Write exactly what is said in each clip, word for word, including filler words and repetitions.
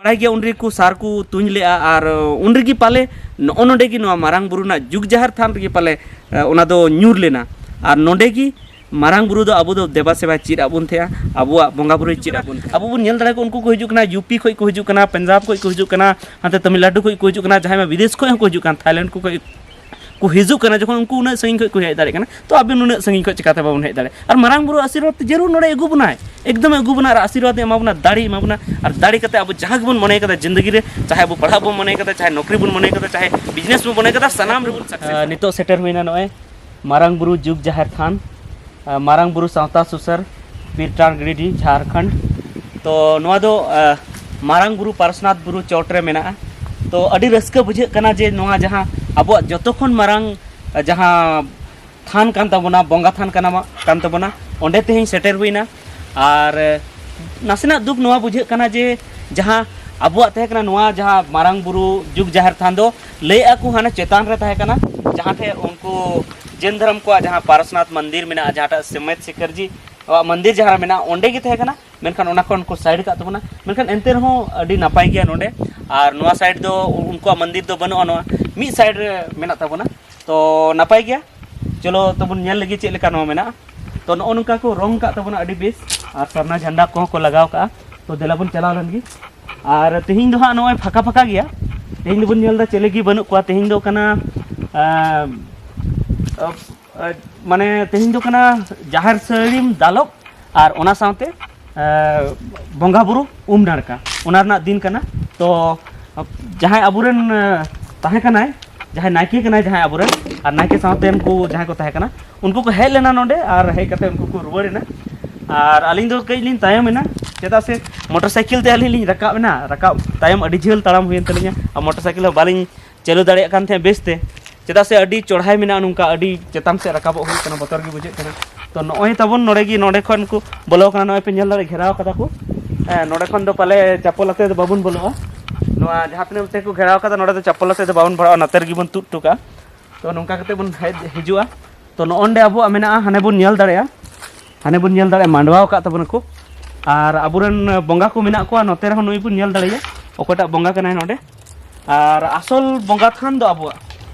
ᱵᱟᱲᱟᱭ ᱜᱮᱭᱟ, ᱩᱱ ᱨᱮᱜᱮ ᱠᱚ ᱥᱟᱨ ᱠᱚ ᱛᱩᱧ ᱞᱮᱜᱼᱟ, ᱟᱨ ᱩᱱ ᱨᱮᱜᱮ ᱯᱟᱞᱮ ᱱᱚᱜᱼᱚ ᱱᱚᱰᱮ ᱜᱮ, ᱱᱚᱣᱟ ᱢᱟᱨᱟᱝ ᱵᱩᱨᱩ ᱨᱮᱱᱟᱜ ᱡᱩᱜᱽ ᱡᱟᱦᱮᱨ ᱛᱷᱟᱱ ᱨᱮᱜᱮ ᱯᱟᱞᱮ ᱚᱱᱟ ᱫᱚ ᱧᱩᱨ ᱞᱮᱱᱟ᱾ ᱟᱨ ᱱᱚᱰᱮ ᱜᱮ ᱢᱟᱨᱟᱝ ᱵᱩᱨᱩ ᱫᱚ ᱟᱵᱚ ᱫᱚ ᱫᱮᱵᱟ ᱥᱮᱵᱟᱭ ᱪᱮᱫ ᱟᱵᱚᱱ ᱛᱟᱦᱮᱸᱜᱼᱟ, ᱟᱵᱚᱣᱟᱜ ᱵᱚᱸᱜᱟ ᱵᱩᱨᱩᱭ ᱪᱮᱫ ᱟᱵᱚᱱ ᱛᱟᱦᱮᱸᱜᱼᱟ᱾ ᱟᱵᱚ ᱵᱚᱱ ᱧᱮᱞ ᱫᱟᱲᱮᱭᱟᱠᱚᱣᱟ, ᱩᱱᱠᱩ ᱠᱚ ᱦᱤᱡᱩᱜ ᱠᱟᱱᱟ ᱭᱩ ᱯᱤ ᱠᱷᱚᱱ ᱠᱚ ᱦᱤᱡᱩᱜ ᱠᱟᱱᱟ, ᱯᱟᱧᱡᱟᱵᱽ ᱠᱷᱚᱱ ᱠᱚ ᱦᱤᱡᱩᱜ ᱠᱟᱱᱟ, ᱦᱟᱱᱛᱮ ᱛᱟᱢᱤᱞᱱᱟᱰᱩ ᱠᱷᱚᱱ ᱠᱚ ᱦᱤᱡᱩᱜ ᱠᱟᱱᱟ, ᱡᱟᱦᱟᱸᱭ ᱢᱟ ᱵᱤᱫᱮᱥ ᱠᱷᱚᱱ ᱦᱚᱸᱠᱚ ᱦᱤᱡᱩᱜ ᱠᱟᱱᱟ, ᱛᱷᱟᱭᱞᱮᱱᱰ ᱠᱚ ᱠᱷᱚᱱ ᱠᱚ ᱦᱤᱡᱩᱜ ᱠᱟᱱᱟ᱾ ᱡᱚᱠᱷᱚᱱ ᱩᱱᱠᱩ ᱩᱱᱟᱹᱜ ᱥᱟᱺᱜᱤᱧ ᱠᱷᱚᱱ ᱠᱚ ᱦᱮᱡ ᱫᱟᱲᱮᱭᱟᱜ ᱠᱟᱱᱟ, ᱛᱚ ᱟᱵᱚ ᱱᱩᱱᱟᱹᱜ ᱥᱟᱺᱜᱤᱧ ᱠᱷᱚᱱ ᱪᱤᱠᱟᱛᱮ ᱵᱟᱵᱚᱱ ᱦᱮᱡ ᱫᱟᱲᱮᱭᱟᱜᱼᱟ? ᱟᱨ ᱢᱟᱨᱟᱝ ᱵᱩᱨᱩ ᱟᱥᱤᱨᱵᱟᱫᱽ ᱛᱮ ᱡᱟᱹᱨᱩᱲ ᱱᱚᱰᱮ ᱟᱹᱜᱩ ᱵᱚᱱᱟᱭ, ᱮᱠᱫᱚᱢᱮ ᱟᱹᱜᱩ ᱵᱚᱱᱟ ᱟᱨ ᱟᱥᱤᱨᱵᱟᱫᱽ ᱮ ᱮᱢᱟ ᱵᱚᱱᱟ, ᱫᱟᱲᱮ ᱮᱢᱟ ᱵᱚᱱᱟ᱾ ᱟᱨ ᱫᱟᱲᱮ ᱠᱟᱛᱮ ᱟᱵᱚ ᱡᱟᱦᱟᱸ ᱜᱮᱵᱚᱱ ᱢᱚᱱᱮ ᱠᱟᱫᱟ ᱡᱤᱱᱫᱮᱜᱤ ᱨᱮ, ᱪᱟᱦᱮ ᱟᱵᱚ ᱯᱟᱲᱦᱟᱜ ᱵᱚᱱ ᱢᱚᱱᱮ ᱠᱟᱫᱟ, ᱪᱟᱦᱮ ᱱᱚᱠᱨᱤ ᱵᱚᱱ ᱢᱚᱱᱮ ᱠᱟᱫᱟ, ᱪᱟᱦᱮ ᱵᱤᱡᱽᱱᱮᱥ ᱵᱚᱱ ᱢᱚᱱᱮ ᱠᱟᱫᱟ, ᱥᱟᱱᱟᱢ ᱨᱮᱵᱚᱱ ᱥᱟᱠᱥᱮᱥ᱾ ᱱᱤᱛᱚᱜ ᱥᱮᱴᱮᱨ ᱦᱩᱭᱱᱟ ᱱᱚᱜᱼᱚᱭ ᱢᱟᱨᱟᱝ ᱵᱩᱨᱩ ᱡᱩᱜᱽ ᱡᱟᱦᱮᱨ ᱛᱷᱟᱱ, ᱟᱨ ᱢᱟᱨᱟᱝ ᱵᱩᱨᱩ ᱥᱟᱶᱛᱟ ᱥᱩᱥᱟᱹᱨ, ᱯᱤᱨ ᱴᱟᱸᱰ ᱜᱤᱨᱤᱰᱤ, ᱡᱷᱟᱲᱠᱷᱚᱸᱰ᱾ ᱛᱚ ᱱᱚᱣᱟ ᱫᱚ ᱟᱸ, ᱢᱟᱨᱟᱝ ᱵᱩᱨᱩ ᱯᱟᱨᱥᱱᱟᱛᱷ ᱵᱩᱨᱩ ᱪᱚᱴ ᱨᱮ ᱢᱮᱱᱟᱜᱼᱟ᱾ ᱛᱚ ᱟᱹᱰᱤ ᱨᱟᱹᱥᱠᱟᱹ ᱵᱩᱡᱷᱟᱹᱜ ᱠᱟᱱᱟ ᱡᱮ ᱱᱚᱣᱟ ᱡᱟᱦᱟᱸ ᱟᱵᱚᱣᱟᱜ ᱡᱚᱛᱚ ᱠᱷᱚᱱ ᱢᱟᱨᱟᱝ ᱟᱸ, ᱡᱟᱦᱟᱸ ᱛᱷᱟᱱ ᱠᱟᱱ ᱛᱟᱵᱚᱱᱟ, ᱵᱚᱸᱜᱟ ᱛᱷᱟᱱ ᱠᱟᱱᱟ, ᱠᱟᱱ ᱛᱟᱵᱚᱱᱟ, ᱚᱸᱰᱮ ᱛᱮᱦᱮᱧ ᱥᱮᱴᱮᱨ ᱦᱩᱭᱱᱟ᱾ ᱟᱨ ᱱᱟᱥᱮᱱᱟᱜ ᱫᱩᱠ ᱱᱚᱣᱟ ᱵᱩᱡᱷᱟᱹᱜ ᱠᱟᱱᱟ ᱡᱮ ᱡᱟᱦᱟᱸ ᱟᱵᱚᱣᱟᱜ ᱛᱟᱦᱮᱸ ᱠᱟᱱᱟ, ᱱᱚᱣᱟ ᱡᱟᱦᱟᱸ ᱢᱟᱨᱟᱝ ᱵᱩᱨᱩ ᱡᱩᱜᱽ ᱡᱟᱦᱮᱨ ᱛᱷᱟᱱ ᱫᱚ ᱞᱟᱹᱭᱮᱫᱼᱟ ᱠᱚ ᱦᱟᱱᱮ ᱪᱮᱛᱟᱱ ᱨᱮ ᱛᱟᱦᱮᱸ ᱠᱟᱱᱟ, ᱡᱟᱦᱟᱸ ᱴᱷᱮᱱ ᱩᱱᱠᱩ ᱡᱮᱱ ᱫᱷᱚᱨᱚᱢ ᱠᱚᱣᱟᱜ ᱡᱟᱦᱟᱸ ᱯᱟᱨᱥᱱᱟᱛᱷ ᱢᱚᱱᱫᱤᱨ ᱢᱮᱱᱟᱜᱼᱟ, ᱡᱟᱦᱟᱸᱴᱟᱜ ᱥᱮᱢᱮᱫ ᱥᱤᱠᱷᱟᱨᱡᱤ ᱟᱜ ᱢᱚᱱᱫᱤᱨ ᱡᱟᱦᱟᱸ ᱨᱮ ᱢᱮᱱᱟᱜᱼᱟ, ᱚᱸᱰᱮ ᱜᱮ ᱛᱟᱦᱮᱸ ᱠᱟᱱᱟ᱾ ᱢᱮᱱᱠᱷᱟᱱ ᱚᱱᱟ ᱠᱷᱚᱱ ᱠᱚ ᱥᱟᱭᱤᱰ ᱟᱠᱟᱫ ᱛᱟᱵᱚᱱᱟ᱾ ᱢᱮᱱᱠᱷᱟᱱ ᱮᱱᱛᱮ ᱨᱮᱦᱚᱸ ᱟᱹᱰᱤ ᱱᱟᱯᱟᱭ ᱜᱮᱭᱟ ᱱᱚᱰᱮ᱾ ᱟᱨ ᱱᱚᱣᱟ ᱥᱟᱭᱤᱰ ᱫᱚ ᱩᱱᱠᱩᱣᱟᱜ ᱢᱚᱱᱫᱤᱨ ᱫᱚ ᱵᱟᱹᱱᱩᱜᱼᱟ, ᱱᱚᱣᱟ ᱢᱤᱫ ᱥᱟᱭᱤᱰ ᱨᱮ ᱢᱮᱱᱟᱜ ᱛᱟᱵᱚᱱᱟ᱾ ᱛᱚ ᱱᱟᱯᱟᱭ ᱜᱮᱭᱟ᱾ ᱪᱚᱞᱚ ᱛᱚᱵᱚᱱ ᱧᱮᱞ ᱞᱮᱜᱮ ᱪᱮᱫ ᱞᱮᱠᱟ ᱱᱚᱣᱟ ᱢᱮᱱᱟᱜᱼᱟ᱾ ᱛᱚ ᱱᱚᱜᱼᱚ ᱱᱚᱝᱠᱟ ᱠᱚ ᱨᱚᱝ ᱠᱟᱜ ᱛᱟᱵᱚᱱᱟ ᱟᱹᱰᱤ ᱵᱮᱥ, ᱟᱨ ᱥᱟᱨᱱᱟ ᱡᱷᱟᱱᱰᱟ ᱠᱚᱦᱚᱸ ᱠᱚ ᱞᱟᱜᱟᱣ ᱠᱟᱜᱼᱟ᱾ ᱛᱚ ᱫᱮᱞᱟ ᱵᱚᱱ ᱪᱟᱞᱟᱣ ᱞᱮᱱ ᱜᱮ᱾ ᱟᱨ ᱛᱮᱦᱮᱧ ᱫᱚ ᱦᱟᱸᱜ ᱱᱚᱜᱼᱚᱭ ᱯᱷᱟᱸᱠᱟ ᱯᱷᱟᱸᱠᱟ ᱜᱮᱭᱟ᱾ ᱛᱮᱦᱮᱧ ᱫᱚᱵᱚᱱ ᱧᱮᱞ ᱮᱫᱟ ᱪᱮᱞᱮ ᱜᱮ ᱵᱟᱹᱱᱩᱜ ᱠᱚᱣᱟ᱾ ᱛᱮᱦᱮᱧ ᱫᱚ ᱠᱟᱱᱟ, ᱟᱸ, ᱟᱸ, ᱢᱟᱱᱮ ᱛᱮᱦᱮᱧ ᱫᱚ ᱠᱟᱱᱟ ᱡᱟᱦᱮᱨ ᱥᱟᱹᱲᱤᱢ ᱫᱟᱞᱚᱵ, ᱟᱨ ᱚᱱᱟ ᱥᱟᱶᱛᱮ ᱟᱸ, ᱵᱚᱸᱜᱟ ᱵᱩᱨᱩ ᱩᱢ ᱱᱟᱲᱠᱟ, ᱚᱱᱟ ᱨᱮᱱᱟᱜ ᱫᱤᱱ ᱠᱟᱱᱟ᱾ ᱛᱚ ᱡᱟᱦᱟᱸᱭ ᱟᱵᱚᱨᱮᱱ ᱟᱸ, ᱛᱟᱦᱮᱸ ᱠᱟᱱᱟᱭ, ᱡᱟᱦᱟᱸᱭ ᱱᱟᱭᱠᱮ ᱠᱟᱱᱟᱭ ᱡᱟᱦᱟᱸᱭ ᱟᱵᱚᱨᱮᱱ, ᱟᱨ ᱱᱟᱭᱠᱮ ᱥᱟᱶᱛᱮ ᱩᱱᱠᱩ ᱡᱟᱦᱟᱸᱭ ᱠᱚ ᱛᱟᱦᱮᱸ ᱠᱟᱱᱟ, ᱩᱱᱠᱩ ᱠᱚ ᱦᱮᱡ ᱞᱮᱱᱟ ᱱᱚᱰᱮ, ᱟᱨ ᱦᱮᱡ ᱠᱟᱛᱮ ᱩᱱᱠᱩ ᱠᱚ ᱨᱩᱣᱟᱹᱲ ᱮᱱᱟ᱾ ᱟᱨ ᱟᱹᱞᱤᱧ ᱫᱚ ᱠᱟᱹᱡ ᱞᱤᱧ ᱛᱟᱭᱚᱢ ᱮᱱᱟ, ᱪᱮᱫᱟᱜ ᱥᱮ ᱢᱚᱴᱚᱨ ᱥᱟᱭᱠᱮᱞ ᱛᱮ ᱟᱹᱞᱤᱧ ᱞᱤᱧ ᱨᱟᱠᱟᱵ ᱮᱱᱟ᱾ ᱨᱟᱠᱟᱵ ᱛᱟᱭᱚᱢ ᱟᱹᱰᱤ ᱡᱷᱟᱹᱞ ᱛᱟᱲᱟᱢ ᱦᱩᱭᱮᱱ ᱛᱟᱹᱞᱤᱧᱟ, ᱟᱨ ᱢᱚᱴᱚᱨ ᱥᱟᱭᱠᱮᱞ ᱦᱚᱸ ᱵᱟᱹᱞᱤᱧ ᱪᱟᱹᱞᱩ ᱫᱟᱲᱮᱭᱟᱜ ᱠᱟᱱ ᱛᱟᱦᱮᱸᱫ ᱵᱮᱥᱛᱮ, ᱪᱮᱫᱟᱜ ᱥᱮ ᱟᱹᱰᱤ ᱪᱚᱲᱦᱟᱭ ᱢᱮᱱᱟᱜᱼᱟ, ᱱᱚᱝᱠᱟ ᱟᱹᱰᱤ ᱪᱮᱛᱟᱱ ᱥᱮᱫ ᱨᱟᱠᱟᱵᱚᱜ ᱦᱩᱭᱩᱜ ᱠᱟᱱᱟ, ᱵᱚᱛᱚᱨ ᱜᱮ ᱵᱩᱡᱷᱟᱹᱜ ᱠᱟᱱᱟ᱾ ᱛᱚ ᱱᱚᱜᱼᱚᱭ ᱛᱟᱵᱚᱱ ᱱᱚᱰᱮ ᱜᱮ, ᱱᱚᱰᱮ ᱠᱷᱚᱱ ᱠᱚ ᱵᱚᱞᱚ ᱠᱟᱱᱟ, ᱱᱚᱜᱼᱚᱭ ᱯᱮ ᱧᱮᱞ ᱫᱟᱲᱮᱭᱟᱜ, ᱜᱷᱮᱨᱟᱣ ᱠᱟᱫᱟ ᱠᱚ᱾ ᱦᱮᱸ, ᱱᱚᱰᱮ ᱠᱷᱚᱱ ᱫᱚ ᱯᱟᱞᱮ ᱪᱟᱯᱚᱞ ᱟᱛᱮ ᱫᱚ ᱵᱟᱵᱚᱱ ᱵᱚᱞᱚᱜᱼᱟ᱾ ᱱᱚᱣᱟ ᱡᱟᱦᱟᱸ ᱛᱤᱱᱟᱹᱜ ᱛᱮ ᱠᱚ ᱜᱷᱮᱨᱟᱣ ᱠᱟᱫᱟ, ᱱᱚᱰᱮ ᱫᱚ ᱪᱟᱯᱚᱞ ᱟᱛᱮ ᱫᱚ ᱵᱟᱵᱚᱱ ᱵᱚᱞᱚᱜᱼᱟ, ᱱᱚᱛᱮ ᱨᱮᱜᱮ ᱵᱚᱱ ᱛᱩᱫ ᱦᱚᱴᱚ ᱠᱟᱜᱼᱟ᱾ ᱛᱚ ᱱᱚᱝᱠᱟ ᱠᱟᱛᱮ ᱵᱚᱱ ᱦᱮᱡ ᱦᱤᱡᱩᱜᱼᱟ᱾ ᱛᱚ ᱱᱚᱜᱼᱚ ᱱᱚᱰᱮ ᱟᱵᱚᱣᱟᱜ ᱢᱮᱱᱟᱜᱼᱟ, ᱦᱟᱱᱮ ᱵᱚᱱ ᱧᱮᱞ ᱫᱟᱲᱮᱭᱟᱜᱼᱟ, ᱦᱟᱱᱮ ᱵᱚᱱ ᱧᱮᱞ ᱫᱟᱲᱮᱭᱟᱜᱼᱟ, ᱢᱟᱰᱣᱟ ᱟᱠᱟᱫ ᱛᱟᱵᱚᱱᱟ ᱠᱚ᱾ ᱟᱨ ᱟᱵᱚᱨᱮᱱ ᱵᱚᱸᱜᱟ ᱠᱚ ᱢᱮᱱᱟᱜ ᱠᱚᱣᱟ, ᱱᱚᱛᱮ ᱨᱮᱦᱚᱸ ᱱᱩᱭ ᱵᱚᱱ ᱧᱮᱞ ᱫᱟᱲᱮᱭᱟᱜᱼᱟ᱾ ᱚᱠᱚᱭᱴᱟᱜ ᱵᱚᱸᱜᱟ ᱠᱟᱱᱟᱭ ᱱᱚᱰᱮ, ᱟᱨ ᱟᱥᱚᱞ ᱵᱚᱸᱜᱟ ᱛᱷᱟᱱ ᱫᱚ ᱟᱵᱚᱣᱟᱜ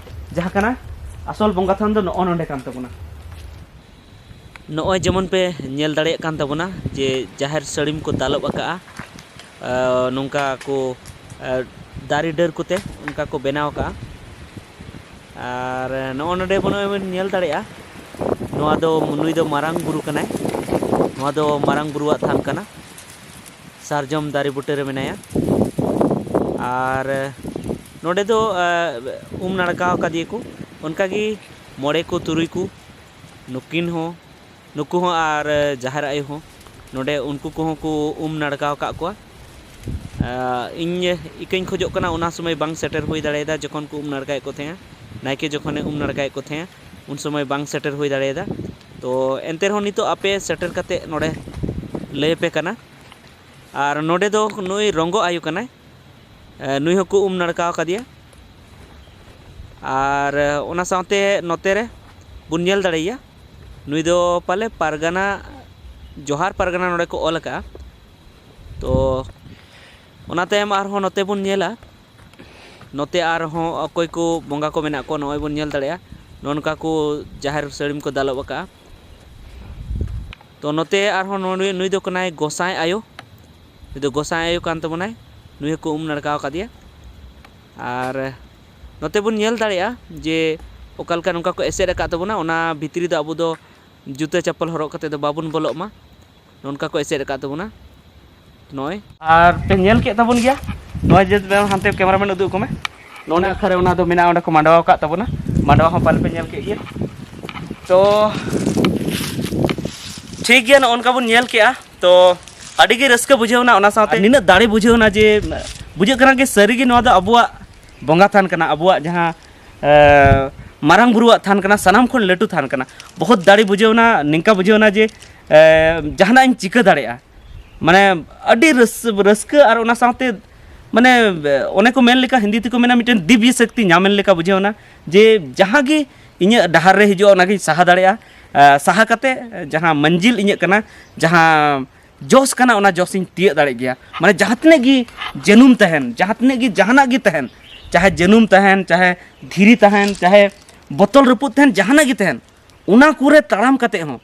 ᱡᱟᱦᱟᱸ ᱠᱟᱱᱟ, ᱟᱥᱚᱞ ᱵᱚᱸᱜᱟ ᱛᱷᱟᱱ ᱫᱚ ᱱᱚᱜᱼᱚ ᱱᱚᱰᱮ ᱠᱟᱱ ᱛᱟᱵᱚᱱᱟ᱾ ᱱᱚᱜᱼᱚᱭ ᱡᱮᱢᱚᱱ ᱯᱮ ᱧᱮᱞ ᱫᱟᱲᱮᱭᱟᱜ ᱠᱟᱱ ᱛᱟᱵᱚᱱᱟ ᱡᱮ ᱡᱟᱦᱮᱨ ᱥᱟᱹᱲᱤᱢ ᱠᱚ ᱫᱟᱞᱚᱵ ᱟᱠᱟᱜᱼᱟ, ᱟᱨ ᱱᱚᱝᱠᱟ ᱠᱚ, ᱟᱨ ᱫᱟᱨᱮ ᱰᱟᱹᱨ ᱠᱚᱛᱮ ᱚᱱᱠᱟ ᱠᱚ ᱵᱮᱱᱟᱣ ᱟᱠᱟᱜᱼᱟ᱾ ᱟᱨ ᱱᱚᱜᱼᱚ ᱱᱚᱰᱮ ᱵᱚᱱ, ᱵᱚᱱ ᱧᱮᱞ ᱫᱟᱲᱮᱭᱟᱜᱼᱟ, ᱱᱚᱣᱟ ᱫᱚ, ᱱᱩᱭ ᱫᱚ ᱢᱟᱨᱟᱝ ᱵᱩᱨᱩ ᱠᱟᱱᱟᱭ᱾ ᱱᱚᱣᱟ ᱫᱚ ᱢᱟᱨᱟᱝ ᱵᱩᱨᱩᱣᱟᱜ ᱛᱷᱟᱱ ᱠᱟᱱᱟ, ᱥᱟᱨᱡᱚᱢ ᱫᱟᱨᱮ ᱵᱩᱴᱟᱹ ᱨᱮ ᱢᱮᱱᱟᱭᱟ᱾ ᱟᱨ ᱱᱚᱰᱮ ᱫᱚ, ᱟᱨ ᱩᱢ ᱱᱟᱲᱠᱟ ᱟᱠᱟᱫᱮᱭᱟ ᱠᱚ, ᱚᱱᱠᱟᱜᱮ ᱢᱚᱬᱮ ᱠᱚ ᱛᱩᱨᱩᱭ ᱠᱚ, ᱱᱩᱠᱤᱱ ᱦᱚᱸ, ᱱᱩᱠᱩ ᱦᱚᱸ, ᱟᱨ ᱡᱟᱦᱮᱨ ᱟᱭᱳ ᱦᱚᱸ ᱱᱚᱰᱮ, ᱩᱱᱠᱩ ᱠᱚᱦᱚᱸ ᱠᱚ ᱩᱢ ᱱᱟᱲᱠᱟ ᱟᱠᱟᱫ ᱠᱚᱣᱟ᱾ ᱟᱨ ᱤᱧ ᱤᱠᱟᱹᱧ ᱠᱷᱚᱡᱚᱜ ᱠᱟᱱᱟ, ᱚᱱᱟ ᱥᱚᱢᱚᱭ ᱵᱟᱝ ᱥᱮᱴᱮᱨ ᱦᱩᱭ ᱫᱟᱲᱮᱭᱟᱫᱟ ᱡᱚᱠᱷᱚᱱ ᱠᱚ ᱩᱢ ᱱᱟᱲᱠᱟᱭᱮᱫ ᱠᱚ ᱛᱟᱦᱮᱸᱜᱼᱟ, ᱱᱟᱭᱠᱮ ᱡᱚᱠᱷᱚᱱᱮ ᱩᱢ ᱱᱟᱲᱠᱟᱭᱮᱫ ᱠᱚ ᱛᱟᱦᱮᱸᱜᱼᱟ, ᱩᱱ ᱥᱚᱢᱚᱭ ᱵᱟᱝ ᱥᱮᱴᱮᱨ ᱦᱩᱭ ᱫᱟᱲᱮᱭᱟᱫᱟ᱾ ᱛᱚ ᱮᱱᱛᱮ ᱨᱮᱦᱚᱸ ᱱᱤᱛᱚᱜ ᱟᱯᱮ ᱥᱮᱴᱮᱨ ᱠᱟᱛᱮ ᱱᱚᱰᱮ ᱞᱟᱹᱭ ᱟᱯᱮ ᱠᱟᱱᱟ᱾ ᱟᱨ ᱱᱚᱰᱮ ᱫᱚ ᱱᱩᱭ ᱨᱚᱝᱜᱚ ᱟᱭᱳ ᱠᱟᱱᱟᱭ, ᱮ, ᱱᱩᱭ ᱦᱚᱸᱠᱚ ᱩᱢ ᱱᱟᱲᱠᱟ ᱟᱠᱟᱫᱮᱭᱟ᱾ ᱟᱨ ᱚᱱᱟ ᱥᱟᱶᱛᱮ ᱱᱚᱛᱮ ᱨᱮ ᱵᱚᱱ ᱧᱮᱞ ᱫᱟᱲᱮᱭᱟᱭᱟ, ᱱᱩᱭ ᱫᱚ ᱯᱟᱞᱮ ᱯᱟᱨᱜᱟᱱᱟ, ᱡᱚᱦᱟᱨ ᱯᱟᱨᱜᱟᱱᱟ ᱱᱚᱰᱮ ᱠᱚ ᱚᱞ ᱟᱠᱟᱫᱼᱟ᱾ ᱛᱚ ᱚᱱᱟ ᱛᱟᱭᱚᱢ ᱟᱨᱦᱚᱸ ᱱᱚᱛᱮ ᱵᱚᱱ ᱧᱮᱞᱟ, ᱱᱚᱛᱮ ᱟᱨᱦᱚᱸ ᱚᱠᱚᱭ ᱠᱚ ᱵᱚᱸᱜᱟ ᱠᱚ ᱢᱮᱱᱟᱜ ᱠᱚᱣᱟ, ᱱᱚᱜᱼᱚᱭ ᱵᱚᱱ ᱧᱮᱞ ᱫᱟᱲᱮᱭᱟᱜᱼᱟ, ᱱᱚᱜᱼᱚ ᱱᱚᱝᱠᱟ ᱠᱚ ᱡᱟᱦᱮᱨ ᱥᱟᱹᱲᱤᱢ ᱠᱚ ᱫᱟᱞᱚᱵ ᱟᱠᱟᱫᱼᱟ᱾ ᱛᱚ ᱱᱚᱛᱮ ᱟᱨᱦᱚᱸ ᱱᱩᱭ, ᱱᱩᱭ ᱫᱚ ᱠᱟᱱᱟᱭ ᱜᱚᱸᱥᱟᱭ ᱟᱭᱳ, ᱱᱩᱭ ᱫᱚ ᱜᱚᱸᱥᱟᱭ ᱟᱭᱳ ᱠᱟᱱ ᱛᱟᱵᱚᱱᱟᱭ, ᱱᱩᱭ ᱦᱚᱸᱠᱚ ᱩᱢ ᱱᱟᱲᱠᱟᱣ ᱟᱠᱟᱫᱮᱭᱟ᱾ ᱟᱨ ᱱᱚᱛᱮ ᱵᱚᱱ ᱧᱮᱞ ᱫᱟᱲᱮᱭᱟᱜᱼᱟ ᱡᱮ ᱚᱠᱟ ᱞᱮᱠᱟ ᱱᱚᱝᱠᱟ ᱠᱚ ᱮᱥᱮᱫ ᱟᱠᱟᱫ ᱛᱟᱵᱚᱱᱟ, ᱚᱱᱟ ᱵᱷᱤᱛᱨᱤ ᱫᱚ ᱟᱵᱚ ᱫᱚ ᱡᱩᱛᱟᱹ ᱪᱟᱯᱯᱚᱞ ᱦᱚᱨᱚᱜ ᱠᱟᱛᱮ ᱫᱚ ᱵᱟᱵᱚᱱ ᱵᱚᱞᱚᱜ ᱢᱟ, ᱱᱚᱝᱠᱟ ᱠᱚ ᱮᱥᱮᱫ ᱟᱠᱟᱫ ᱛᱟᱵᱚᱱᱟ ᱱᱚᱜᱼᱚᱭ᱾ ᱟᱨ ᱯᱮ ᱧᱮᱞ ᱠᱮᱫ ᱛᱟᱵᱚᱱ ᱜᱮᱭᱟ ᱱᱚᱜᱼᱚᱭ ᱡᱮ, ᱦᱟᱱᱛᱮ ᱠᱮᱢᱮᱨᱟᱢᱮᱱ ᱩᱫᱩᱜ ᱟᱠᱚ ᱢᱮ, ᱱᱚᱜᱼᱚ ᱱᱚᱣᱟ ᱟᱠᱷᱲᱟ ᱨᱮ ᱚᱱᱟ ᱫᱚ ᱢᱮᱱᱟᱜᱼᱟ, ᱚᱸᱰᱮ ᱠᱚ ᱢᱟᱰᱣᱟ ᱟᱠᱟᱫ ᱛᱟᱵᱚᱱᱟ, ᱢᱟᱰᱣᱟ ᱦᱚᱸ ᱯᱟᱞᱮ ᱯᱮ ᱧᱮᱞ ᱠᱮᱫ ᱜᱮᱭᱟ᱾ ᱛᱚ ᱴᱷᱤᱠ ᱜᱮᱭᱟ, ᱱᱚᱜᱼᱚ ᱱᱚᱝᱠᱟ ᱵᱚᱱ ᱧᱮᱞ ᱠᱮᱜᱼᱟ᱾ ᱛᱚ ᱟᱹᱰᱤ ᱜᱮ ᱨᱟᱹᱥᱠᱟᱹ ᱵᱩᱡᱷᱟᱹᱣ ᱮᱱᱟ, ᱚᱱᱟ ᱥᱟᱶᱛᱮ ᱱᱤᱱᱟᱹᱜ ᱫᱟᱲᱮ ᱵᱩᱡᱷᱟᱹᱣ ᱮᱱᱟ ᱡᱮ, ᱵᱩᱡᱷᱟᱹᱜ ᱠᱟᱱᱟ ᱡᱮ ᱥᱟᱹᱨᱤᱜᱮ ᱱᱚᱣᱟ ᱫᱚ ᱟᱵᱚᱣᱟᱜ ᱵᱚᱸᱜᱟ ᱛᱷᱟᱱ ᱠᱟᱱᱟ, ᱟᱵᱚᱣᱟᱜ ᱡᱟᱦᱟᱸ, ᱮ, ᱢᱟᱨᱟᱝ ᱵᱩᱨᱩᱣᱟᱜ ᱛᱷᱟᱱ ᱠᱟᱱᱟ, ᱥᱟᱱᱟᱢ ᱠᱷᱚᱱ ᱞᱟᱹᱴᱩ ᱛᱷᱟᱱ ᱠᱟᱱᱟ᱾ ᱵᱚᱦᱩᱛ ᱫᱟᱲᱮ ᱵᱩᱡᱷᱟᱹᱣ ᱮᱱᱟ, ᱱᱤᱝᱠᱟ ᱵᱩᱡᱷᱟᱹᱣ ᱮᱱᱟ ᱡᱮ, ᱮ, ᱡᱟᱦᱟᱱᱟᱜ ᱤᱧ ᱪᱤᱠᱟᱹ ᱫᱟᱲᱮᱭᱟᱜᱼᱟ᱾ ᱢᱟᱱᱮ ᱟᱹᱰᱤ ᱨᱟᱹᱥ-, ᱨᱟᱹᱥᱠᱟᱹ, ᱟᱨ ᱚᱱᱟ ᱥᱟᱶᱛᱮ ᱢᱟᱱᱮ, ᱮ, ᱚᱱᱮ ᱠᱚ ᱢᱮᱱ ᱞᱮᱠᱟ, ᱦᱤᱱᱫᱤ ᱛᱮᱠᱚ ᱢᱮᱱᱟ, ᱢᱤᱫᱴᱮᱱ ᱫᱤᱵᱽᱭᱚ ᱥᱚᱠᱛᱤ ᱧᱟᱢ ᱮᱱ ᱞᱮᱠᱟ ᱵᱩᱡᱷᱟᱹᱣ ᱮᱱᱟ ᱡᱮ ᱡᱟᱦᱟᱸ ᱜᱮ ᱤᱧᱟᱹᱜ ᱰᱟᱦᱟᱨ ᱨᱮ ᱦᱤᱡᱩᱜᱼᱟ, ᱚᱱᱟᱜᱤᱧ ᱥᱟᱦᱟ ᱫᱟᱲᱮᱭᱟᱜᱼᱟ᱾ ᱮ, ᱥᱟᱦᱟ ᱠᱟᱛᱮ ᱡᱟᱦᱟᱸ ᱢᱟᱹᱱᱡᱤᱞ ᱤᱧᱟᱹᱜ ᱠᱟᱱᱟ, ᱡᱟᱦᱟᱸ ᱡᱚᱥ ᱠᱟᱱᱟ, ᱚᱱᱟ ᱡᱚᱥ ᱤᱧ ᱛᱤᱭᱟᱹᱜ ᱫᱟᱲᱮᱭᱟᱜ ᱜᱮᱭᱟ᱾ ᱢᱟᱱᱮ ᱡᱟᱦᱟᱸ ᱛᱤᱱᱟᱹᱜ ᱜᱮ ᱡᱟᱹᱱᱩᱢ ᱛᱟᱦᱮᱱ, ᱡᱟᱦᱟᱸ ᱛᱤᱱᱟᱹᱜ ᱜᱮ ᱡᱟᱦᱟᱱᱟᱜ ᱜᱮ ᱛᱟᱦᱮᱱ, ᱪᱟᱦᱮ ᱡᱟᱹᱱᱩᱢ ᱛᱟᱦᱮᱱ, ᱪᱟᱦᱮ ᱫᱷᱤᱨᱤ ᱛᱟᱦᱮᱱ, ᱪᱟᱦᱮ ᱵᱚᱛᱚᱞ ᱨᱟᱹᱯᱩᱫ ᱛᱟᱦᱮᱱ, ᱡᱟᱦᱟᱱᱟᱜ ᱜᱮ ᱛᱟᱦᱮᱱ, ᱚᱱᱟ ᱠᱚᱨᱮ ᱛᱟᱲᱟᱢ ᱠᱟᱛᱮ ᱦᱚᱸ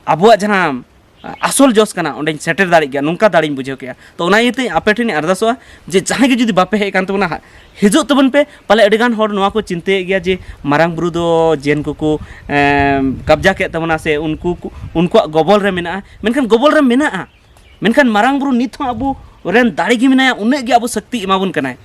ᱟᱵᱚᱣᱟᱜ ᱡᱟᱦᱟᱸ ᱟᱥᱚᱞ ᱡᱚᱥ ᱠᱟᱱᱟ, ᱚᱸᱰᱮᱧ ᱥᱮᱴᱮᱨ ᱫᱟᱲᱮᱜ ᱜᱮᱭᱟ, ᱱᱚᱝᱠᱟ ᱫᱟᱲᱮᱧ ᱵᱩᱡᱷᱟᱹᱣ ᱠᱮᱜᱼᱟ᱾ ᱛᱚ ᱚᱱᱟ ᱤᱭᱟᱹᱛᱮ ᱟᱯᱮ ᱴᱷᱮᱱᱤᱧ ᱟᱨᱫᱟᱥᱚᱜᱼᱟ ᱡᱮ ᱡᱟᱦᱟᱸᱭ ᱜᱮ ᱡᱩᱫᱤ ᱵᱟᱯᱮ ᱦᱮᱡ ᱟᱠᱟᱱ ᱛᱟᱵᱚᱱᱟ, ᱦᱟ-, ᱦᱤᱡᱩᱜ ᱛᱟᱵᱚᱱ ᱯᱮ᱾ ᱯᱟᱞᱮ ᱟᱹᱰᱤᱜᱟᱱ ᱦᱚᱲ ᱱᱚᱣᱟ ᱠᱚ ᱪᱤᱱᱛᱟᱹᱭᱮᱫ ᱜᱮᱭᱟ ᱡᱮ ᱢᱟᱨᱟᱝ ᱵᱩᱨᱩ ᱫᱚ ᱡᱮᱱ ᱠᱚᱠᱚ, ᱮᱢ, ᱠᱟᱵᱽᱡᱟ ᱠᱮᱫ ᱛᱟᱵᱚᱱᱟ ᱥᱮ ᱩᱱᱠᱩ ᱠᱚ, ᱩᱱᱠᱩᱣᱟᱜ ᱜᱚᱵᱚᱞ ᱨᱮ ᱢᱮᱱᱟᱜᱼᱟ, ᱢᱮᱱᱠᱷᱟᱱ ᱜᱚᱵᱚᱞ ᱨᱮ ᱢᱮᱱᱟᱜᱼᱟ, ᱢᱮᱱᱠᱷᱟᱱ ᱢᱟᱨᱟᱝ ᱵᱩᱨᱩ ᱱᱤᱛ ᱦᱚᱸ ᱟᱵᱚ ᱨᱮᱱ ᱫᱟᱲᱮ ᱜᱮ ᱢᱮᱱᱟᱭᱟ, ᱩᱱᱟᱹᱜ ᱜᱮ ᱟᱵᱚ ᱥᱚᱠᱛᱤ ᱮᱢᱟ ᱵᱚᱱ ᱠᱟᱱᱟᱭ᱾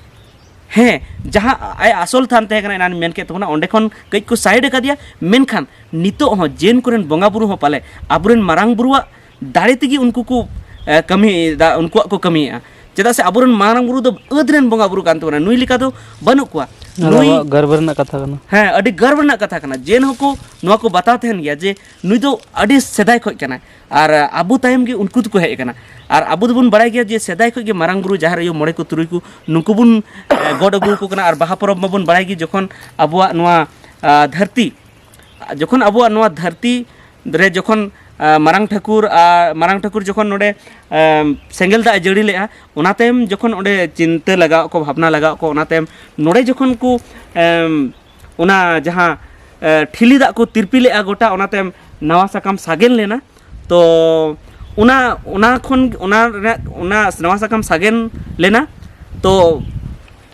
ᱦᱮᱸ, ᱡᱟᱦᱟᱸ ᱟᱭ ᱟᱥᱚᱞ ᱛᱷᱟᱱ ᱛᱟᱦᱮᱸ ᱠᱟᱱᱟ, ᱮᱱᱟᱱ ᱢᱮᱱ ᱠᱮᱫ ᱛᱟᱵᱚᱱᱟ, ᱚᱸᱰᱮ ᱠᱷᱚᱱ ᱠᱟᱹᱡ ᱠᱚ ᱥᱟᱭᱤᱰ ᱟᱠᱟᱫᱮᱭᱟ, ᱢᱮᱱᱠᱷᱟᱱ ᱱᱤᱛᱚᱜ ᱦᱚᱸ ᱡᱮᱱ ᱠᱚᱨᱮᱱ ᱵᱚᱸᱜᱟ ᱵᱩᱨᱩ ᱦᱚᱸ ᱯᱟᱞᱮ ᱟᱵᱚᱨᱮᱱ ᱢᱟᱨᱟᱝ ᱵᱩᱨᱩᱣᱟᱜ ᱫᱟᱲᱮ ᱛᱮᱜᱮ ᱩᱱᱠᱩ ᱠᱚ, ᱮ, ᱠᱟᱹᱢᱤᱭᱮᱫᱟ, ᱩᱱᱠᱩᱣᱟᱜ ᱠᱚ ᱠᱟᱹᱢᱤᱭᱮᱫᱼᱟ᱾ ᱪᱮᱫᱟᱜ ᱥᱮ ᱟᱵᱚᱨᱮᱱ ᱢᱟᱨᱟᱝ ᱵᱩᱨᱩ ᱫᱚ ᱟᱹᱫ ᱨᱮᱱ ᱵᱚᱸᱜᱟ ᱵᱩᱨᱩ ᱠᱟᱱ ᱛᱟᱵᱚᱱᱟ, ᱱᱩᱭ ᱞᱮᱠᱟ ᱫᱚ ᱵᱟᱹᱱᱩᱜ ᱠᱚᱣᱟ᱾ ᱱᱚᱣᱟ ᱫᱚ ᱱᱩᱭ ᱟᱵᱚᱣᱟᱜ ᱜᱚᱨᱵ ᱨᱮᱱᱟᱜ ᱠᱟᱛᱷᱟ ᱠᱟᱱᱟ᱾ ᱦᱮᱸ, ᱟᱹᱰᱤ ᱜᱚᱨᱵ ᱨᱮᱱᱟᱜ ᱠᱟᱛᱷᱟ ᱠᱟᱱᱟ᱾ ᱡᱮᱱ ᱦᱚᱸᱠᱚ ᱱᱚᱣᱟ ᱠᱚ ᱵᱟᱛᱟᱣ ᱛᱟᱦᱮᱱ ᱜᱮᱭᱟ ᱡᱮ ᱱᱩᱭ ᱫᱚ ᱟᱹᱰᱤ ᱥᱮᱫᱟᱭ ᱠᱷᱚᱱ ᱠᱟᱱᱟᱭ, ᱟᱨ ᱟᱵᱚ ᱛᱟᱭᱚᱢ ᱜᱮ ᱩᱱᱠᱩ ᱫᱚᱠᱚ ᱦᱮᱡ ᱟᱠᱟᱱᱟ᱾ ᱟᱨ ᱟᱵᱚ ᱫᱚᱵᱚᱱ ᱵᱟᱲᱟᱭ ᱜᱮᱭᱟ ᱡᱮ ᱥᱮᱫᱟᱭ ᱠᱷᱚᱱ ᱜᱮ ᱢᱟᱨᱟᱝ ᱵᱩᱨᱩ, ᱡᱟᱦᱮᱨ ᱟᱭᱳ, ᱢᱚᱬᱮ ᱠᱚ, ᱛᱩᱨᱩᱭ ᱠᱚ, ᱱᱩᱠᱩ ᱵᱚᱱ, ᱮ, ᱜᱚᱰ ᱟᱹᱜᱩ ᱟᱠᱚ ᱠᱟᱱᱟ᱾ ᱟᱨ ᱵᱟᱦᱟ ᱯᱚᱨᱚᱵᱽ ᱢᱟᱵᱚᱱ ᱵᱟᱲᱟᱭ ᱜᱮ, ᱡᱚᱠᱷᱚᱱ ᱟᱵᱚᱣᱟᱜ ᱱᱚᱣᱟ, ᱟ, ᱫᱷᱟᱹᱨᱛᱤ, ᱡᱚᱠᱷᱚᱱ ᱟᱵᱚᱣᱟᱜ ᱱᱚᱣᱟ ᱫᱷᱟᱹᱨᱛᱤ ᱨᱮ ᱡᱚᱠᱷᱚᱱ, ᱟ, ᱢᱟᱨᱟᱝ ᱴᱷᱟᱹᱠᱩᱨ, ᱟ, ᱢᱟᱨᱟᱝ ᱴᱷᱟᱹᱠᱩᱨ ᱡᱚᱠᱷᱚᱱ ᱱᱚᱰᱮ, ᱮᱢ, ᱥᱮᱸᱜᱮᱞ ᱫᱟᱜ ᱮ ᱡᱟᱹᱲᱤ ᱞᱮᱜᱼᱟ, ᱚᱱᱟ ᱛᱟᱭᱚᱢ ᱡᱚᱠᱷᱚᱱ ᱚᱸᱰᱮ ᱪᱤᱱᱛᱟᱹ ᱞᱟᱜᱟᱣ ᱠᱚ, ᱵᱷᱟᱵᱽᱱᱟ ᱞᱟᱜᱟᱣ ᱠᱚ, ᱚᱱᱟ ᱛᱟᱭᱚᱢ ᱱᱚᱰᱮ ᱡᱚᱠᱷᱚᱱ ᱠᱚ, ᱮᱢ, ᱚᱱᱟ ᱡᱟᱦᱟᱸ, ᱮ, ᱴᱷᱤᱞᱤ ᱫᱟᱜ ᱠᱚ ᱛᱤᱨᱯᱤ ᱞᱮᱜᱼᱟ ᱜᱚᱴᱟ, ᱚᱱᱟ ᱛᱟᱭᱚᱢ ᱱᱟᱣᱟ ᱥᱟᱠᱟᱢ ᱥᱟᱜᱮᱱ ᱞᱮᱱᱟ᱾ ᱛᱚ ᱚᱱᱟ, ᱚᱱᱟ ᱠᱷᱚᱱ, ᱚᱱᱟ ᱨᱮᱱᱟᱜ, ᱚᱱᱟ ᱱᱟᱣᱟ ᱥᱟᱠᱟᱢ ᱥᱟᱜᱮᱱ ᱞᱮᱱᱟ᱾ ᱛᱚ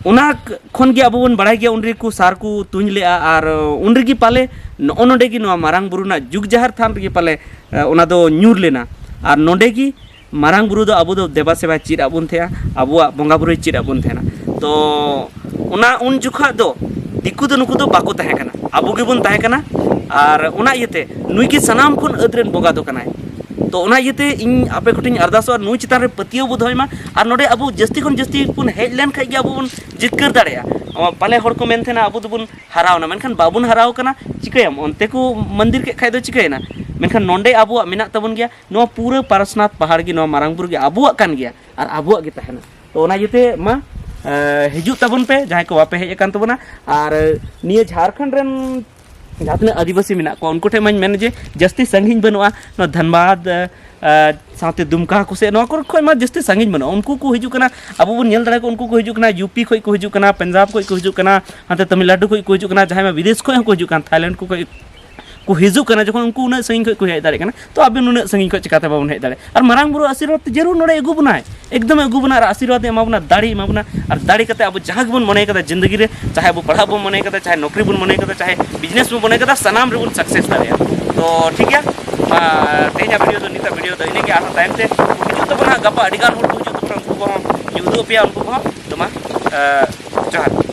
ᱚᱱᱟ ᱠᱷᱚᱱ ᱜᱮ ᱟᱵᱚ ᱵᱚᱱ ᱵᱟᱲᱟᱭ ᱜᱮᱭᱟ, ᱩᱱ ᱨᱮᱠᱚ ᱥᱟᱨ ᱠᱚ ᱛᱩᱧ ᱞᱮᱜᱼᱟ, ᱟᱨ ᱩᱱ ᱨᱮᱜᱮ ᱯᱟᱞᱮ ᱱᱚᱜᱼᱚ ᱱᱚᱰᱮ ᱜᱮ, ᱱᱚᱣᱟ ᱢᱟᱨᱟᱝ ᱵᱩᱨᱩ ᱨᱮᱱᱟᱜ ᱡᱩᱜᱽ ᱡᱟᱦᱮᱨ ᱛᱷᱟᱱ ᱨᱮᱜᱮ ᱯᱟᱞᱮ, ᱮ, ᱚᱱᱟ ᱫᱚ ᱧᱩᱨ ᱞᱮᱱᱟ᱾ ᱟᱨ ᱱᱚᱰᱮ ᱜᱮ ᱢᱟᱨᱟᱝ ᱵᱩᱨᱩ ᱫᱚ ᱟᱵᱚ ᱫᱚ ᱫᱮᱵᱟ ᱥᱮᱵᱟᱭ ᱪᱮᱫ ᱟᱵᱚᱱ ᱛᱟᱦᱮᱸᱜᱼᱟ, ᱟᱵᱚᱣᱟᱜ ᱵᱚᱸᱜᱟ ᱵᱩᱨᱩᱭ ᱪᱮᱫ ᱟᱵᱚᱱ ᱛᱟᱦᱮᱱᱟ᱾ ᱛᱚ ᱚᱱᱟ ᱩᱱ ᱡᱚᱠᱷᱟᱜ ᱫᱚ ᱫᱤᱠᱩ ᱫᱚ ᱱᱩᱠᱩ ᱫᱚ ᱵᱟᱠᱚ ᱛᱟᱦᱮᱸ ᱠᱟᱱᱟ, ᱟᱵᱚ ᱜᱮᱵᱚᱱ ᱛᱟᱦᱮᱸ ᱠᱟᱱᱟ᱾ ᱟᱨ ᱚᱱᱟ ᱤᱭᱟᱹᱛᱮ ᱱᱩᱭ ᱜᱮ ᱥᱟᱱᱟᱢ ᱠᱷᱚᱱ ᱟᱹᱫ ᱨᱮᱱ ᱵᱚᱸᱜᱟ ᱫᱚ ᱠᱟᱱᱟᱭ᱾ ᱛᱚ ᱚᱱᱟ ᱤᱭᱟᱹᱛᱮ ᱤᱧ ᱟᱯᱮ ᱠᱚᱴᱷᱮᱱ ᱤᱧ ᱟᱨᱫᱟᱥᱚᱜᱼᱟ, ᱱᱩᱭ ᱪᱮᱛᱟᱱ ᱨᱮ ᱯᱟᱹᱛᱭᱟᱹᱣ ᱵᱚ ᱫᱚᱦᱚᱭ ᱢᱟ᱾ ᱟᱨ ᱱᱚᱰᱮ ᱟᱵᱚ ᱡᱟᱹᱥᱛᱤ ᱠᱷᱚᱱ ᱡᱟᱹᱥᱛᱤ ᱵᱚᱱ ᱦᱮᱡ ᱞᱮᱱ ᱠᱷᱟᱡ ᱜᱮ ᱟᱵᱚ ᱵᱚᱱ ᱡᱤᱛᱠᱟᱹᱨ ᱫᱟᱲᱮᱭᱟᱜᱼᱟ᱾ ᱚ, ᱯᱟᱞᱮ ᱦᱚᱲ ᱠᱚ ᱢᱮᱱ ᱛᱟᱦᱮᱱᱟ, ᱟᱵᱚ ᱫᱚᱵᱚᱱ ᱦᱟᱨᱟᱣᱱᱟ, ᱢᱮᱱᱠᱷᱟᱱ ᱵᱟᱵᱚᱱ ᱦᱟᱨᱟᱣ ᱠᱟᱱᱟ᱾ ᱪᱤᱠᱟᱹᱭᱟᱢ, ᱚᱱᱛᱮ ᱠᱚ ᱢᱚᱱᱫᱤᱨ ᱠᱮᱫ ᱠᱷᱟᱡ ᱫᱚ ᱪᱤᱠᱟᱹᱭᱮᱱᱟ? ᱢᱮᱱᱠᱷᱟᱱ ᱱᱚᱰᱮ ᱟᱵᱚᱣᱟᱜ ᱢᱮᱱᱟᱜ ᱛᱟᱵᱚᱱ ᱜᱮᱭᱟ, ᱱᱚᱣᱟ ᱯᱩᱨᱟᱹ ᱯᱟᱨᱥᱱᱟᱛᱷ ᱯᱟᱦᱟᱲ ᱜᱮ ᱱᱚᱣᱟ ᱢᱟᱨᱟᱝ ᱵᱩᱨᱩ ᱜᱮ ᱟᱵᱚᱣᱟᱜ ᱠᱟᱱ ᱜᱮᱭᱟ ᱟᱨ ᱟᱵᱚᱣᱟᱜ ᱜᱮ ᱛᱟᱦᱮᱱᱟ᱾ ᱛᱚ ᱚᱱᱟ ᱤᱭᱟᱹᱛᱮ ᱢᱟ, ᱮ, ᱦᱤᱡᱩᱜ ᱛᱟᱵᱚᱱ ᱯᱮ ᱡᱟᱦᱟᱸᱭ ᱠᱚ ᱵᱟᱯᱮ ᱦᱮᱡ ᱟᱠᱟᱱ ᱛᱟᱵᱚᱱᱟ᱾ ᱟᱨ ᱱᱤᱭᱟᱹ ᱡᱷᱟᱲᱠᱷᱚᱸᱰ ᱨᱮᱱ ᱡᱟᱦᱟᱸ ᱛᱤᱱᱟᱹᱜ ᱟᱹᱫᱤᱵᱟᱹᱥᱤ ᱢᱮᱱᱟᱜ ᱠᱚᱣᱟ, ᱩᱱᱠᱩ ᱴᱷᱮᱱ ᱢᱟᱧ ᱢᱮᱱ ᱡᱮ ᱡᱟᱹᱥᱛᱤ ᱥᱟᱺᱜᱤᱧ ᱵᱟᱹᱱᱩᱜᱼᱟ, ᱱᱚᱣᱟ ᱫᱷᱟᱱᱵᱟᱫᱽ, ᱮ, ᱥᱟᱶᱛᱮ ᱫᱩᱢᱠᱟ ᱠᱚ ᱥᱮᱫ, ᱱᱚᱣᱟ ᱠᱚᱨᱮ ᱠᱷᱚᱱ ᱢᱟ ᱡᱟᱹᱥᱛᱤ ᱥᱟᱺᱜᱤᱧ ᱵᱟᱹᱱᱩᱜᱼᱟ᱾ ᱩᱱᱠᱩ ᱠᱚ ᱦᱤᱡᱩᱜ ᱠᱟᱱᱟ, ᱟᱵᱚ ᱵᱚᱱ ᱧᱮᱞ ᱫᱟᱲᱮ ᱠᱚᱣᱟ, ᱩᱱᱠᱩ ᱠᱚ ᱦᱤᱡᱩᱜ ᱠᱟᱱᱟ ᱭᱩ ᱯᱤ ᱠᱷᱚᱱ ᱠᱚ ᱦᱤᱡᱩᱜ ᱠᱟᱱᱟ, ᱯᱟᱧᱡᱟᱵᱽ ᱠᱷᱚᱱ ᱠᱚ ᱦᱤᱡᱩᱜ ᱠᱟᱱᱟ, ᱦᱟᱱᱛᱮ ᱛᱟᱢᱤᱞᱱᱟᱰᱩ ᱠᱷᱚᱱ ᱠᱚ ᱦᱤᱡᱩᱜ ᱠᱟᱱᱟ, ᱡᱟᱦᱟᱸᱭ ᱢᱟ ᱵᱤᱫᱮᱥ ᱠᱷᱚᱱ ᱦᱚᱸᱠᱚ ᱦᱤᱡᱩᱜ ᱠᱟᱱᱟ, ᱛᱷᱟᱭᱞᱮᱱᱰ ᱠᱚ ᱠᱷᱚᱱ ᱠᱚ ᱦᱤᱡᱩᱜ ᱠᱟᱱᱟ᱾ ᱛᱚ ᱟᱵᱚ ᱱᱩᱱᱟᱹᱜ ᱥᱟᱺᱜᱤᱧ ᱠᱷᱚᱱ ᱪᱤᱠᱟᱹᱛᱮ ᱵᱟᱵᱚᱱ ᱦᱮᱡ ᱫᱟᱲᱮᱭᱟᱜᱼᱟ? ᱟᱨ ᱢᱟᱨᱟᱝ ᱵᱩᱨᱩ ᱟᱥᱤᱨᱵᱟᱫᱽ ᱛᱮ ᱡᱟᱹᱨᱩᱲ ᱱᱚᱰᱮ ᱟᱹᱜᱩ ᱵᱚᱱᱟᱭ, ᱮᱠᱫᱚᱢ ᱟᱹᱜᱩ ᱵᱚᱱᱟ ᱟᱨ ᱟᱥᱤᱨᱵᱟᱫᱽ ᱮ ᱮᱢᱟ ᱵᱚᱱᱟ, ᱫᱟᱲᱮ ᱮᱢᱟ ᱵᱚᱱᱟ᱾ ᱟᱨ ᱫᱟᱲᱮ ᱠᱟᱛᱮ ᱟᱵᱚ ᱡᱟᱦᱟᱸ ᱜᱮᱵᱚᱱ ᱢᱚᱱᱮ ᱠᱟᱫᱟ ᱡᱤᱱᱫᱮᱜᱤ ᱨᱮ, ᱪᱟᱦᱮ ᱟᱵᱚ ᱯᱟᱲᱦᱟᱜ ᱵᱚᱱ ᱢᱚᱱᱮ ᱠᱟᱫᱟ, ᱪᱟᱦᱮ ᱱᱚᱠᱨᱤ ᱵᱚᱱ ᱢᱚᱱᱮ ᱠᱟᱫᱟ, ᱪᱟᱦᱮ ᱵᱤᱡᱽᱱᱮᱥ ᱵᱚᱱ ᱢᱚᱱᱮ ᱠᱟᱫᱟ, ᱥᱟᱱᱟᱢ ᱨᱮᱵᱚᱱ ᱥᱟᱠᱥᱮᱥ ᱫᱟᱲᱮᱭᱟᱜᱼᱟ᱾ ᱛᱚ ᱴᱷᱤᱠ ᱜᱮᱭᱟ, ᱢᱟ ᱛᱮᱦᱮᱧᱟᱜ ᱵᱷᱤᱰᱤᱭᱳ ᱫᱚ ᱱᱤᱛᱟᱜ ᱵᱷᱤᱰᱤᱭᱳ ᱫᱚ ᱤᱱᱟᱹᱜᱮ᱾ ᱟᱨᱦᱚᱸ ᱛᱟᱭᱚᱢ ᱛᱮ ᱦᱤᱡᱩᱜ ᱛᱟᱵᱚᱱᱟ ᱦᱟᱸᱜ, ᱜᱟᱯᱟ ᱟᱹᱰᱤ ᱜᱟᱱ ᱦᱚᱲ ᱠᱚ ᱦᱤᱡᱩᱜ ᱛᱟᱵᱚᱱᱟ, ᱩᱱᱠᱩ ᱠᱚᱦᱚᱸ ᱧᱩ ᱩᱫᱩᱜ ᱟᱯᱮᱭᱟ, ᱩᱱᱠᱩ ᱠᱚᱦᱚᱸ᱾ ᱛᱚ ᱢᱟ, ᱮ, ᱡᱚᱦᱟᱨ᱾